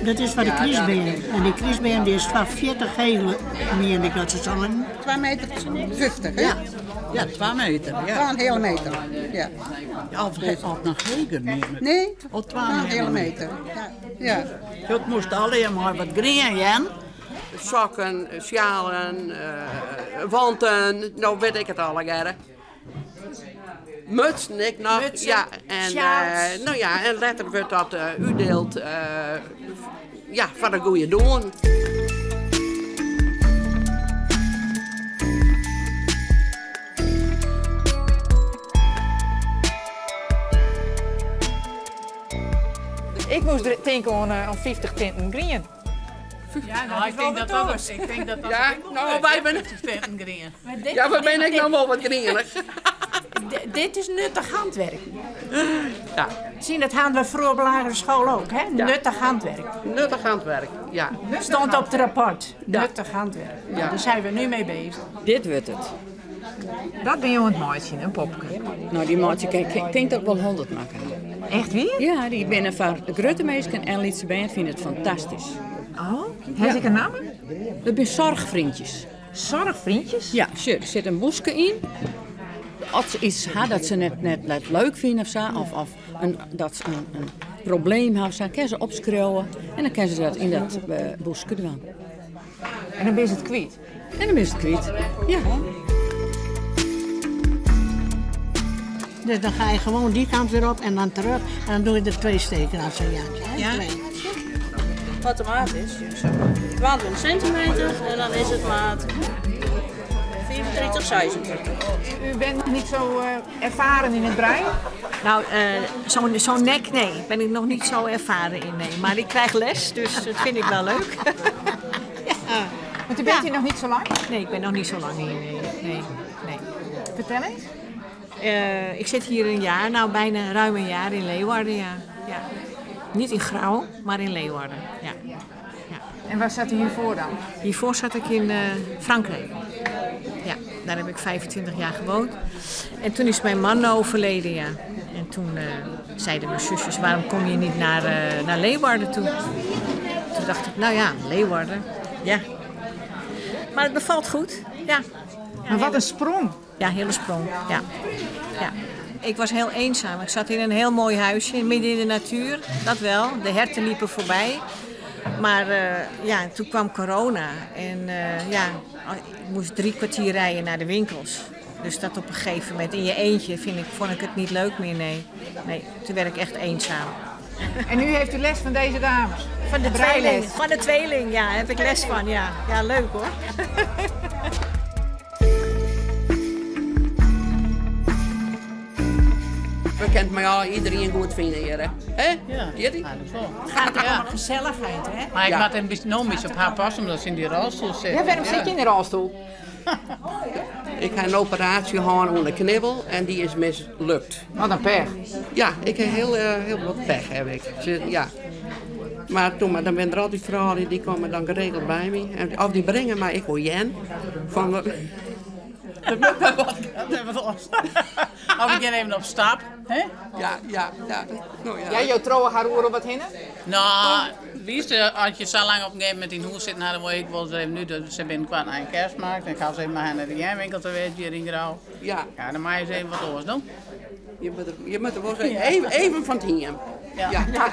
Dat is foar de krystbeam. En dy krystbeam dy is 2,40 heech, mien ik dat se seinen. 2 meter 50, hè? Ja, ja 2 meter. Ja. 2,5 meter. Ja. Of noch heger neame. Nee, Al 2,5 meter. Ja. Ja. Dat moast allegear mei wat grien, Jan. Sokken, sjalen, wanten, no wit ik it allegearre. Mutsen ek noch. Mutsen, ja, en, sjaals. no ja, en letter wurdt dat útdield ja, foar de goede doelen. Ik moast tinke oan 50 tinten grien. Ja, nou, ik tink dat dat, ik tink dat dat Ja, no, wy binne 50 tinten grien. Ja, we binne ek noch wol wat grienich. Dit is nuttig handwerk. Ja. Zie, dat hadden we vroeger op lagere school ook, hè? Ja. Nuttig handwerk. Nuttig handwerk, ja. Stond op het rapport. Ja. Nuttig handwerk. Ja. Daar zijn we nu mee bezig. Dit wurdt it. Dat binne jo oan it meitsjen, in popke. No, dy meitsje ik, ik tink dat ik wol 100 makke ha. Echt wier? Ja, dy binne foar de grutte minsken en lytse bern fine it fantastysk. Oh, ha se ek in namme? Dat binne zorgvriendjes. Zorgvriendjes? Ja, sjoch, der sit in boeske yn. As se iets ha dat se net leuk fine of sa, of dat se in probleem ha of sa, kinne se opskriuwe en dan kinne se dat yn dat boeske dwaan. En dan binne se it kwyt? En dan binne se it kwyt, ja. Dus dan ga je gewoon die kant weer op en dan terug. En dan doe je er twee steken als een jaartje. Hè? Ja. Twee. Wat de maat is, zo. 22 centimeter en dan is het maat 34, 36. U bent nog niet zo ervaren in het breien? Nou, zo'n nek, nee, ben ik nog niet zo ervaren in. Nee. Maar ik krijg les, dus dat vind ik wel leuk. Ja. Want u bent Ja. hier nog niet zo lang? Nee, ik ben nog niet zo lang hier. Nee, nee, nee. Vertel eens. Ik zit hier een jaar, nou bijna ruim een jaar in Leeuwarden, ja. Ja. Niet in Grou, maar in Leeuwarden, ja. Ja. En waar zat u hiervoor dan? Hiervoor zat ik in Frankrijk. Ja, daar heb ik 25 jaar gewoond. En toen is mijn man overleden, ja. En toen zeiden mijn zusjes, waarom kom je niet naar Leeuwarden toe? Toen dacht ik, nou ja, Leeuwarden, ja. Maar het bevalt goed, ja. Maar wat een sprong. Ja, hele sprong, ja. Ja. Ik was heel eenzaam. Ik zat in een heel mooi huisje, midden in de natuur. Dat wel, de herten liepen voorbij. Maar toen kwam corona. En ik moest 3 kwartier rijden naar de winkels. Dus dat op een gegeven moment, in je eentje, vond ik het niet leuk meer, nee. Nee, toen werd ik echt eenzaam. En nu heeft u les van deze dames? Van de Breiles. tweeling. Van de tweeling, ja, heb ik les van, ja. Ja, leuk hoor. We kennen mij al iedereen goed vinden hier, hè? Hè? Ja, Kitty? ja, dat wel. Het gaat Ja. om gezelligheid, hè? Maar ik Ja. moet een beetje nog een beetje op haar passen, omdat ze in die rolstoel zit. Ja, waarom zit je in de rolstoel? Ik heb een operatie gehad onder de knibbel en die is mislukt. Wat een pech. Ja, ik heb heel wat pech, heb ik. Ze, ja. Maar toen, maar dan zijn er altijd vrouwen die komen dan geregeld bij me. En, of die brengen mij, ik hoor Jen. Van, Dat moet wel wat. Dat hebben we los. Of ik ga even op stap. Hè? Ja, ja, ja. Nou, ja. Ja, jouw trouwen haar oren wat hinnen? Nou, wie is de, als je zo lang op een gegeven moment in de hoek zit, nou, dan word ik wel eens even nu, dat ze binnenkort naar een kerstmarkt. En ik ga ze even maar naar de jijnwinkel te weten hier in Grou. Ja. Ja, dan mag je eens even wat anders doen. Je moet er wel eens even van het heen. Ja. Ja. Ja.